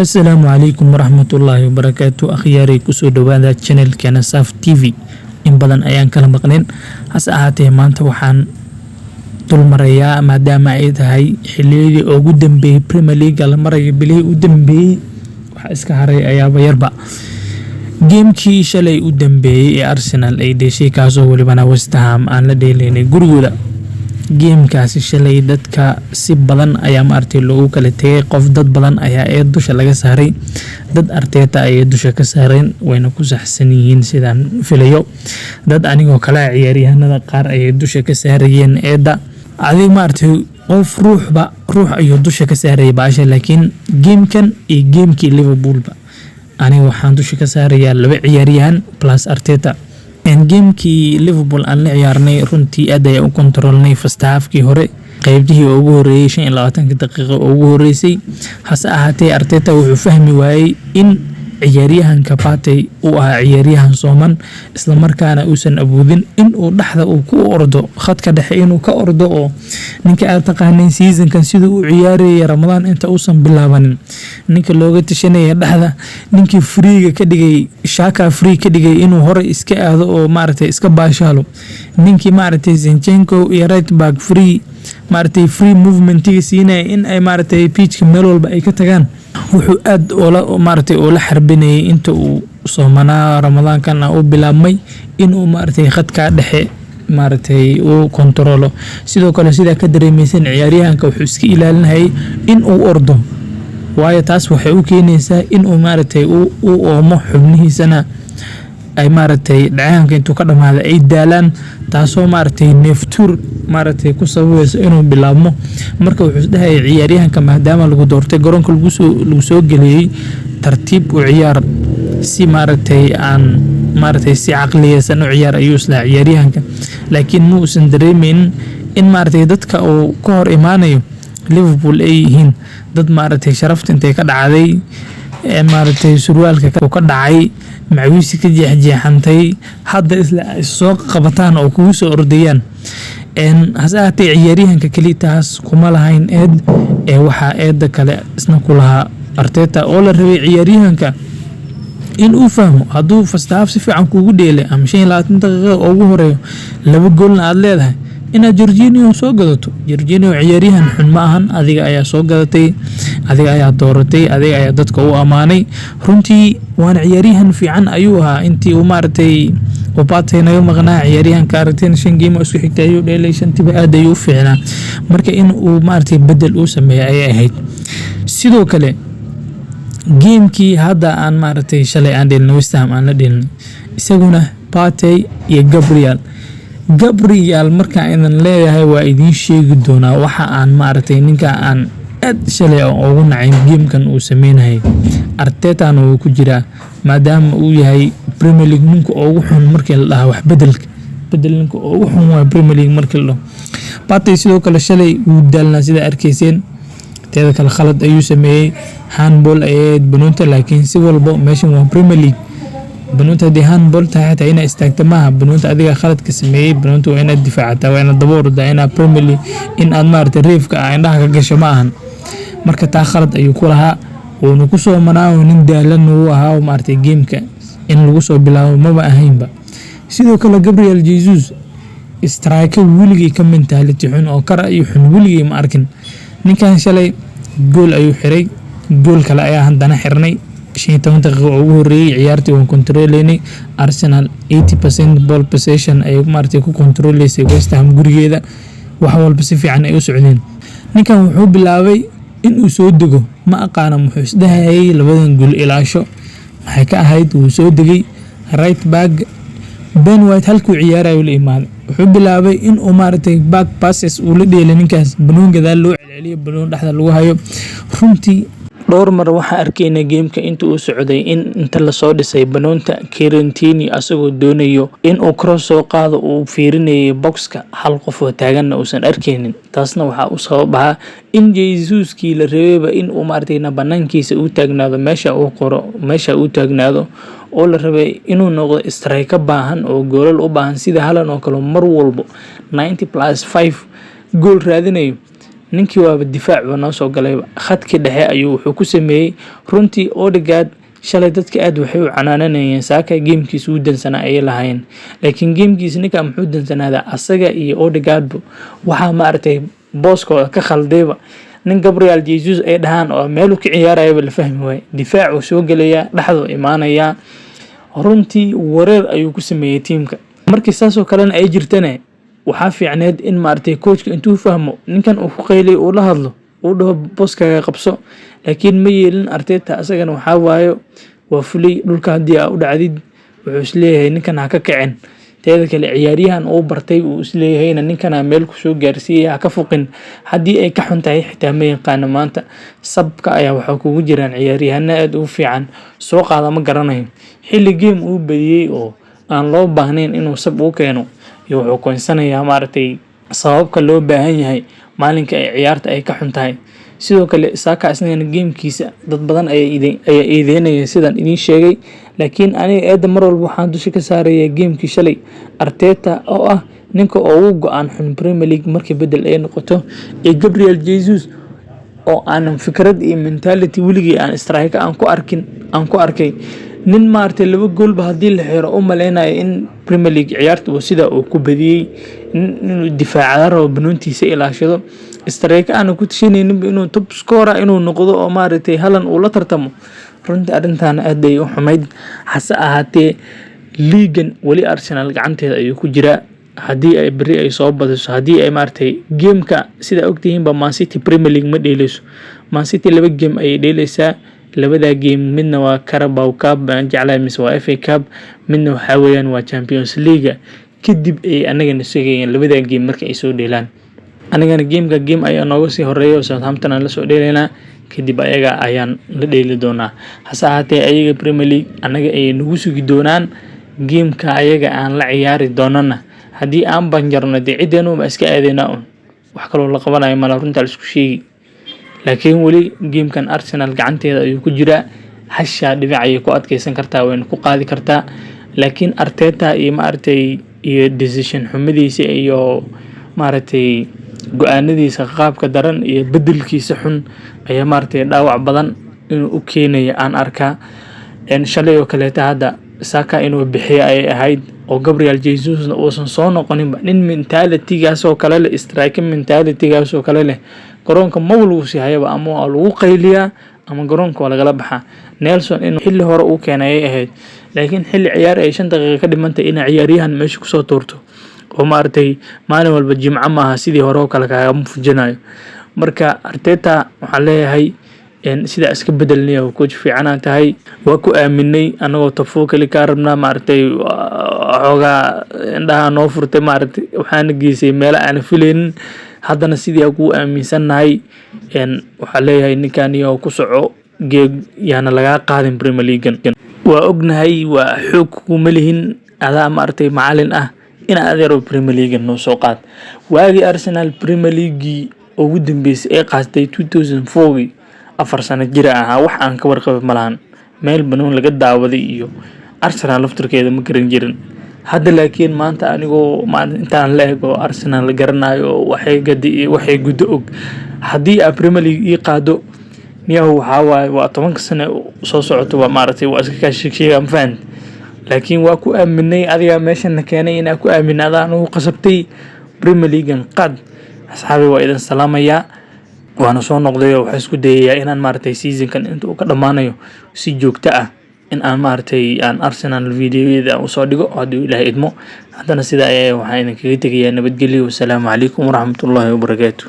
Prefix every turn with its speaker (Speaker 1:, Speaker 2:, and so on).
Speaker 1: Asalaamu calaykum waraxmatullaahi wabarakaatu. Akhyaaray, kusoo dhawaada channelkeena Saf TV. In badan ayaan kala maqnayn, hase ahaatee maanta waxaan dulmarayaa, maadaama ay tahay xiliyadii ugu dambeeyey Premier League la marayo, bilihii u dambeeyey waxa iska haray ayaaba yarba, gamekii shalay u dambeeyey ee Arsenal ay dheeshay, kaasoo welibana West Ham aan la dheelaynay gurigooda. Gamekaasi shalay dadka si badan ayaa maaragtay loogu kala tegay. Qof dad badan ayaa ee dusha laga saaray, dad Arteta ayay dusha ka saareen, wayna ku saxsan yihiin sidaan filayo. Dad anigoo kale ah, ciyaaryahanada qaar ayay dusha ka saarayeen eedda. Adig maaragtay qof ruuxba ruux ayuu dusha ka saarayay baasha, laakiin gamekan iyo gamekii Liverpoolba aniga waxaan dusha ka saarayaa laba ciyaaryahan plus Arteta. Gamekii Liverpool aan la ciyaarnay runtii aad ayaan u kontrolnay first halfkii hore, qeybtihii ugu horeeyey, 25-ka daqiiqo ugu horeysay. Hase ahaatee Arteta wuxuu fahmi waayey in ciyaaryahanka Partey uu ahaa ciyaaryahan sooman, islamarkaana uusan awoodin in uu dhexda uu ku ordo, khadka dhexe inuu ka ordo, oo ninka aad taqaaneen seasonkan siduu u ciyaarayay Ramadaan inta uusan bilaabanin, ninka looga tashanaya dhexda, ninkii freega ka dhigay Xhaka, free ka dhigay inuu hore iska aado oo maaragtay iska baashaalo, ninkii maaragtay Zinchenko iyo right back free maaragtay free movementiga siinaya in ay maaragtay pitchka meel walba ay ka tagaan, wuxuu aad oola maaragtay oola xarbinayay inta uu soomanaa Ramadaankan u bilaabmay inuu maaragtay khadka dhexe maaragtay uu kontaroolo. Sidoo kale, sidaa ka dareemeysan, ciyaaryahanka wuxuu iska ilaalinayay in uu ordo, waayo taas waxay u keenaysaa inuu maaragtay u oomo, xubnihiisana ay maaragtay dhacaanka intuu ka dhamaada ay daalaan, taasoo maaragtay neeftuur maaragtay ku sababayso inuu bilaabmo. Marka wuxuu isdhahayay ciyaaryahanka, maadaama lagu doortay, garoonka lagu soo geliyey, tartiib u ciyaar, si maaragtay aan maaragtay si caqliyeysan u ciyaar ayuu islahaa ciyaaryahanka. Laakiin ma uusan dareemeynin in maaragtay dadka uu ka hor imaanayo Liverpool ay yihiin dad maaragtay sharafta intay ka dhacday ee maaragtay surwaalka uu ka dhacay, macawiisi ka jeexjeexantay, hadda isla ay soo qabataan oo kugu soo ordayaan. Hase ahaatee ciyaaryahanka keliya taas kuma lahayn eed ee waxaa eedda kale isna ku lahaa Arteta, oo la rabay ciyaaryahanka in uu fahmo hadduu first half si fiican kuugu dheelay ama 25 daqiiqada ugu horeeyo, laba goolna aad leedahay, inaad Jorginho soo gadato. Jorginho ciyaaryahan xun ma ahan, adiga ayaa soo gadatay, adiga ayaa dooratay, adiga ayaa dadka u ammaanay runtii, waana ciyaaryahan fiican ayuu ahaa intii uu maaragtay Partey naga maqnaa. Ciyaaryahanka aragteen shan game oo isku xigtay ayuu dheelay, shantiba aad ayuu u fiicnaa. Marka in uu maaragtay bedel uu sameeyo ayay ahayd. Sidoo kale gamekii hadda aan maaragtay shalay aan dheelnay, West Ham aan la dheelnay, isaguna Partey iyo Gabriel. Gabriel markaan idin leeyahay waa idiin sheegi doonaa waxa aan maaragtay ninka aan aad shalay ugu nacay gamekan uu sameynayay. Artetana wuu ku jiraa, maadaama uu yahay Premier League ninka ugu xun markii la dhahaa wax bedelka bedel, ninka ugu xun waa Premier League markii la dhaho. Partey sidoo kale shalay wuu daalnaa sida arkayseen. Teeda kale khalad ayuu sameeyey, handball ayay ahayd banuunta, laakiin si walbo meeshan waa Premier League. Banuunta haddii handball tahay xitaa inaad istaagta maaha. Banuunta adiga khaladka sameeyey, banuunta waa inaad difaacataa, waa inaad daba ordaa. Inaad Premier League in aad maaragtay refka ah indhaha ka gasho ma ahan. Marka taa khalad ayuu ku lahaa, wuuna ku soo manaa, nin daalan uu ahaa, maaragtay gameka in lagu soo bilaabo maba ahaynba. Sidoo kale Gabriel Jesus, striker weligay ka mentality xun oo kara iyo xun weligay ma arkin. Ninkan shalay gool ayuu xiray, gool kale ayaa haddana xirnay. 15 daqiiqo ugu horeeyey ciyaartii waan kontroleynay. Arsenal 80% ball possession ayay maaragtay ku kontroleysay West Ham gurigeeda, wax walba si fiican ay u socdeen. Ninkan wuxuu bilaabay inuu soo dego, ma aqaana muxuu isdhahayay, labadan gool ilaasho maxay ka ahayd. Wuu soo degay, right back Ben White halkuu ciyaarayo la imaaday. Wuxuu bilaabay inuu maaragtay back passes uu la dheelay ninkaas, banoon gadaal loo celceliyo, banoon dhexda lagu hayo. Runtii dhowr mar waxaa arkaynay gameka inta uu socday in inta lasoo dhisay banoonta, Kieran Tierney asagoo doonayo in uu cross soo qaado uu fiirinayay boxka, hal qof oo taaganna uusan arkaynin. Taasna waxaa u sabab ahaa in Jesuskii la rabayba in uu maaragtay banaankiisa uu taagnaado, meesha uu qoro, meesha uu taagnaado, oo la rabay inuu noqdo striker baahan oo goolal u baahan sida Haaland oo kale, mar walbo 90+5 gool raadinayo. Ninkii waaba difaac baa noo soo galayba, khadkii dhexe ayuu wuxuu ku sameeyey. Runtii Odegaard shalay dadka aad waxay u canaananayeen Saka, gamekiisa uu dansanaa ayay lahaayeen, laakiin gamekiisa ninka muxuu dansanaadaa? Asaga iyo Odegaardba waxaa maaragtay booskooda ka khaldayba nin Gabriel Jesus ay dhahaan oo meeluu ka ciyaarayaba la fahmi waaye. Difaacuu soo gelayaa, dhexduu imaanayaa. Runtii wareer ayuu ku sameeyey tiimka. Markii saasoo kalena ay jirtana, waxaa fiicneed in maaragtay coachka intuu fahmo ninkan uu ku qaylay, uu la hadlo, uu dhaho booskaaga qabso, laakiin ma yeelin Arteta. Asagana waxaa waayo waa fulay dhulka haddii aa u dhacdid, wuxuu isleeyahay ninkan ha ka kacin. Teeda kale ciyaaryahan uu bartay uu isleeyahayna ninkana meel kusoo gaarsiiyay, ha ka fuqin haddii ay ka xun tahay xitaa ma yaqaano. Maanta sabka ayaa waxaa kugu jiraan ciyaaryahano aad ugu fiican, soo qaada ma garanayo. Xilli game uu badiyey oo aan loo baahnayn inuu sub uu keeno iyo wuxuu koonsanayaa maaragtay sababka loo baahan yahay maalinka ay ciyaarta ay ka xun tahay. Sidoo kale Saka isagana gamekiisa dad badan ayaa eedeynaya sidaan idiin sheegay, laakiin aniga eedda mar walba waxaan dusha ka saaraya gamekii shalay Arteta, oo ah ninka ugu go-aan xun Premier League markii bedel ay noqoto, ee Gabriel Jesus oo aanan fikrad iyo mentality weligii aan striker aan ku arkin aan ku arkay. Nin maaragtay laba goolba haddii la xiro u maleynayo in Premier League ciyaarta uu sida uu ku badiyey, inuu difaacada rabo, banoontiisa ilaashado, striker aana ku tashanayninba inuu top scorer inuu noqdo oo maaragtay Haaland uu la tartamo. Runtii arrintan aad ay u xumayd. Hase ahaatee liigan weli Arsenal gacanteeda ayuu ku jiraa haddii ay beri ay soo badiso, haddii ay maaragtay gameka sidaa ogtihiinba Man City Premier League ma dheeleyso. Man City laba game ayay dheeleysaa. Labadaa game midna waa Carabao Cup baan jeclahay mise waa FA Cup, midna waxaa weeyaan waa Champions League. Kadib ay anagana sugayeen labadaa game marka ay soo dheelaan. Anigana gameka game ayaa nooga sii horeeya oo Southampton aan lasoo dheelaynaa, kadib ayaga ayaan la dheeli doonaa. Hase ahaatee ayaga Premier League annaga ayay nagu sugi doonaan. Gameka ayaga aan la ciyaari doonana haddii aan banjarno, dee ciddeenuba iska aadeynaa un, wax kaloo la qabanayo mala, runtaa la isku sheegi. Laakiin weli gamekan Arsenal gacanteeda ayuu ku jiraa. Hashaa dhibic ayay ku adkeysan kartaa, wayna ku qaadi kartaa, laakiin Arteta iyo maaragtay iyo decision xumadiisa iyo maaragtay go-aanadiisa qaabka daran iyo bedelkiisa xun ayaa maaragtay dhaawac badan inuu u keenaya aan arkaa. Shalay oo kaleeta hadda Saka inuu bixiyo ayay ahayd oo Gabriel Jesusna uusan soo noqoninba. Nin mentalitygaas oo kale leh, striker mentalitygaas oo kale leh, garoonka maba lagu sii hayaba, ama waa lagu qayliyaa ama garoonka waa lagala baxaa. Nelson in xilli hore uu keenay ayay ahayd, laakiin xilli ciyaar ay 5 daqiiqo ka dhimantay inay ciyaaryahan meesha kusoo tuurto oo maaragtay maalin walba jimco maaha, sidii hore oo kale kaagama fujinayo. Marka Arteta waxaan leeyahay sidaa iska bedelnaya, coach fiicanaa tahay, waa ku aaminay, anagoo top four kali kaa rabnaa. Maaragtay xoogaa indhaha noo furtay, maaragtay waxaana geysay meelo aan filaynin. Haddana sidii aan kuu aaminsannahay waxaa leeyahay ninkan iyo ku soco geeg, yaana lagaa qaadin Premier League. Waa ognahay waa xoog kuma lihin, adaa maaragtay macalin ah ina adeero Premier League noo soo qaad. Waagii Arsenal Premier League ugu dambeysay ee qaatay 2004, 4 sano jira ahaa, wax aan ka warqabay malahan. Meel banoon laga daawaday iyo Arsenal laftirkeeda ma garan jirin. Hadda laakiin maanta anigoo intaan la ego Arsenal garanayo, waxay gadi iyo waxay guddo og, haddii aa Premier League ii qaado niyahu, waxaa waaye waa 10ka sano soo socoto, waa maaragtay waa iska kaa sheegsheega, ma fahanti? Laakiin waa ku aaminay, adigaa meeshana keenay inaa ku aaminay, adaa nagu qasabtay. Premier Leaguean qaad. Asxaabi, waa idin salaamayaa, waana soo noqday oo waxaan isku dayayaa inaan maaragtay seasonkan inta uu ka dhammaanayo si joogto ah in aan maaragtay aan Arsenal videoyada aan usoo dhigo haddii Ilaahay idmo. Haddana sidaa ayaa waxaan idinkaga tegayaa nabadgelyo. Wasalaamu calaykum waraxmatullaahi wabarakaatu.